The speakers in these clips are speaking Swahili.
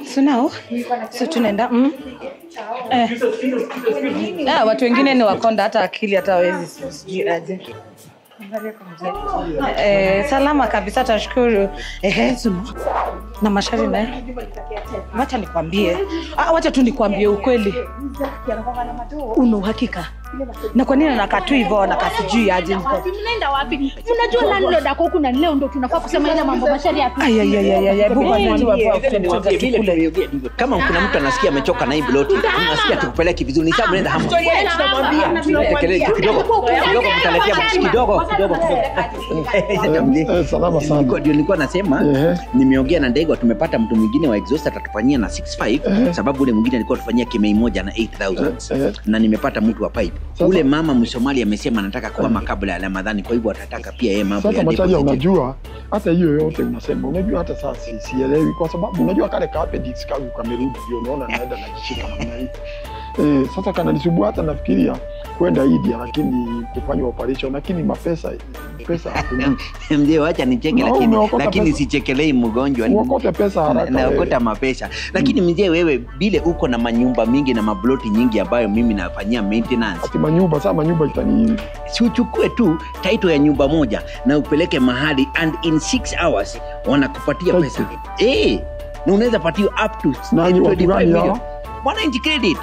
So now, so tunaenda. Watu wengine ni wakonda hata akili hata hawezi sijui aje. Salama kabisa, tashukuru. Na Mashari naye. Wacha nikwambie. Wacha tu nikwambie ukweli. Una uhakika? Na kwa nini anakaa tu hivyo na kasijui aje niko? Mnaenda wapi? Unajua landlord ako huku na leo ndio tunafaa kusema ile mambo Mashari hapo. Ay, bubu anajua vile. Kama kuna mtu anasikia amechoka na hii plot, unasikia tukupeleke vizuri, ni sababu nenda hapo. Tunamwambia kidogo kidogo mtaletea kidogo kidogo. Salama sana. Ndio nilikuwa nasema nimeongea na Ndegwa, tumepata mtu mwingine wa exhaust atatufanyia na 65 sababu ule mwingine alikuwa atufanyia kimei moja na 8000 na nimepata mtu wa pipe. Ule mama Msomali amesema anataka kuhama kabla ya Ramadhani, kwa hivyo atataka pia yeye mambo ya deposit. Sasa unajua hata hiyo yote unasema, unajua hata sasa sielewi kwa sababu unajua kale ka appendix kangu kamerudi, ndio unaona naenda najishika namna hii. Sasa kananisumbua hata nafikiria kwenda India lakini kufanya operation, lakini mapesa pesa hakuna. Ndio acha nicheke, lakini sichekelei mgonjwa. Uokote pesa haraka. Naokota mapesa. Lakini mzee wewe vile uko na manyumba mingi na mabloti nyingi ambayo mimi nafanyia maintenance. Ati manyumba sasa manyumba itani. Si uchukue tu title ya nyumba moja na upeleke mahali and in 6 hours wanakupatia pesa. Na unaweza patiwa up to 25 million. Mwananchi Credit.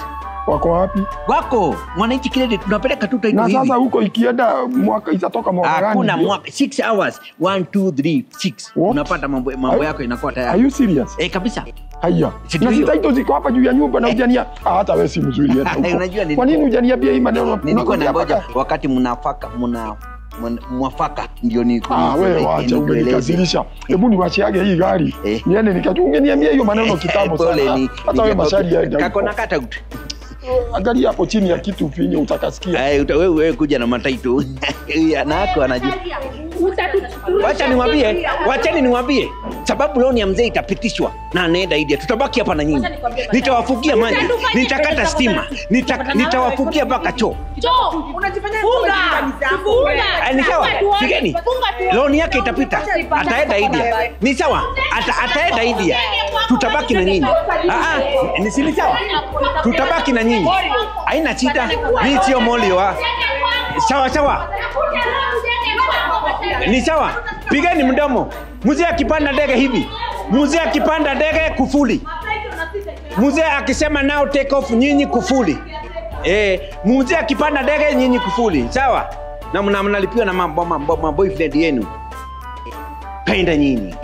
Wako wapi? Wako Mwananchi Credit tunapeleka tu title hivi. Na sasa huko ikienda mwaka itatoka mwaka gani? Hakuna mwaka, 6 hours 1 2 3 6. Unapata mambo yako inakuwa tayari. Are you serious? Kabisa. Haya. Na si title ziko hapa juu ya nyumba na hujania. Hata wewe si mzuri hata huko. Kwa nini hujaniambia hii maneno? Nilikuwa nangoja wakati mnafaka mwafaka ndio ni wewe wacha umenikasirisha. Hebu niwachiage hii gari. Niende nikachunge niambie hiyo maneno kitambo sana. Hata wewe Mashari aenda. Kako na kata. Angalia hapo chini ya kitu finye utakasikia. Wewe kuja na mataito. Anako anajua. Wacha niwaambie, wacheni niwaambie. Sababu loan ya mzee itapitishwa na anaenda India. Tutabaki hapa na nyinyi. Nitawafukia maji, nitakata stima, nitawafukia mpaka choo. Choo, unajifanya funga. Ni sawa? Sigeni. Loan yake itapita. Ataenda India. Ni sawa? Ataenda India. Tutabaki na nyinyi. Ni si sawa? Tutabaki na nyinyi. Haina shida. Mimi sio molio. Sawa sawa. Ni sawa? Pigeni mdomo. Mzee akipanda ndege hivi. Mzee akipanda ndege kufuli. Mzee akisema now take off nyinyi kufuli. Mzee akipanda ndege nyinyi kufuli. Sawa? Na mnalipiwa na mambo boyfriend yenu. Penda nyinyi.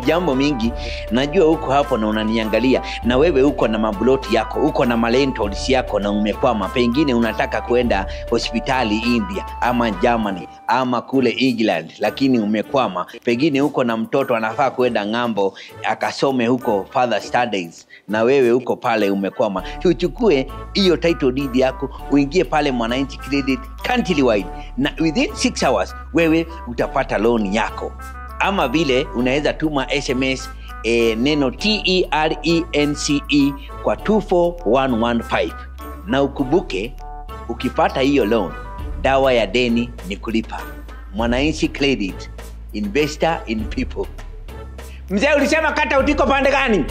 Jambo mingi najua uko hapo na unaniangalia, na wewe uko na mabloti yako, uko na malentals yako na umekwama. Pengine unataka kwenda hospitali India ama Germany ama kule England, lakini umekwama. Pengine uko na mtoto anafaa kwenda ng'ambo akasome huko further studies, na wewe uko pale umekwama. Uchukue hiyo title deed yako, uingie pale Mwananchi Credit countrywide, na within 6 hours wewe utapata loan yako. Ama vile unaweza tuma SMS neno TERENCE kwa 24115. Na ukumbuke ukipata hiyo loan, dawa ya deni ni kulipa. Mwananchi Credit, investor in people. Mzee ulisema kata utiko pande gani?